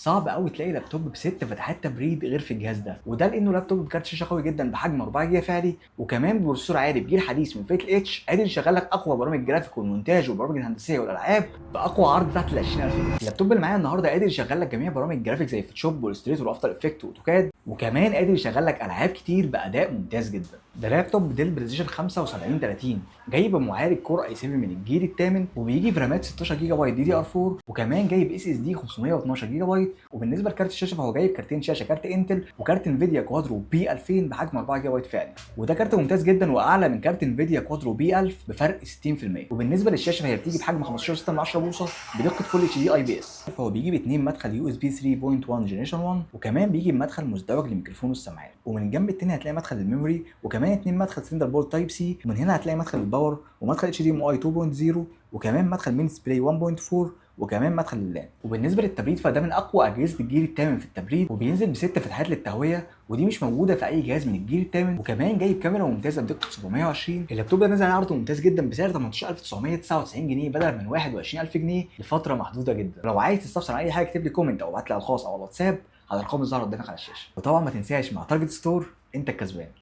صعب قوي تلاقي لابتوب بست فتحات تبريد غير في الجهاز ده، وده لانه لابتوب بكارت شاشة قوي جدا بحجم 4 جيجا فعلي، وكمان ب processor عالي بجيل حديث من فئة ال H، قادر يشغل لك اقوى برامج الجرافيك والمونتاج والبرامج الهندسية والالعاب باقوى عرض تحت ال 20000. اللابتوب اللي معايا النهارده قادر يشغل لك جميع برامج الجرافيك زي Photoshop و Illustrator و After Effects و AutoCAD، وكمان قادر يشغل لك العاب كتير باداء ممتاز جدا. ده لابتوب Dell Precision 7530، جاي بمعالج Core i7 من الجيل الثامن، وبيجي برامات 16 جيجا بايت DDR 4، وكمان جايب SSD 512 جيجا بايت. وبالنسبة لكارت الشاشة فهو جايب كارتين شاشة، كارت Intel وكارت Nvidia Quadro P 2000 بحجم 4 جيجا بايت فعلي، وده كارت ممتاز جدا واعلى من كارت Nvidia Quadro P 1000 بفرق 60%. وبالنسبة للشاشه فهي بتيجي بحجم 15.6 بوصه بدقة Full HD IPS. فهو بيجي باثنين مدخل USB 3.1 generation 1، وكمان بيجي بمدخل مزدوج للميكروفون والسماعات. ومن الجنب التاني هتلاقي مدخل ال memory، وكمان اثنين مدخل Thunderbolt Type C، ومن هنا هتلاقي مدخل ال power ومدخل HDMI 2.0، وكمان مدخل mini display 1.4، وكمان مدخل ال LAN. وبالنسبة للتبريد فده من اقوى اجهزة الجيل الثامن في التبريد، وبينزل بست فتحات للتهويه، ودي مش موجودة في اي جهاز من الجيل الثامن. وكمان جايب كاميرا ممتازة بدقة 720. اللابتوب ده نزل عليه عرض ممتاز جدا بسعر 18999 جنيه بدل من 21000 جنيه لفترة محدودة جدا. لو عايز تستفسر عن اي حاجة اكتب لي comment او ابعت لي على الخاص او على الواتساب على الارقام اللي ظاهره قدامك على الشاشه. وطبعا ما تنساش، مع Target Store انت الكسبان.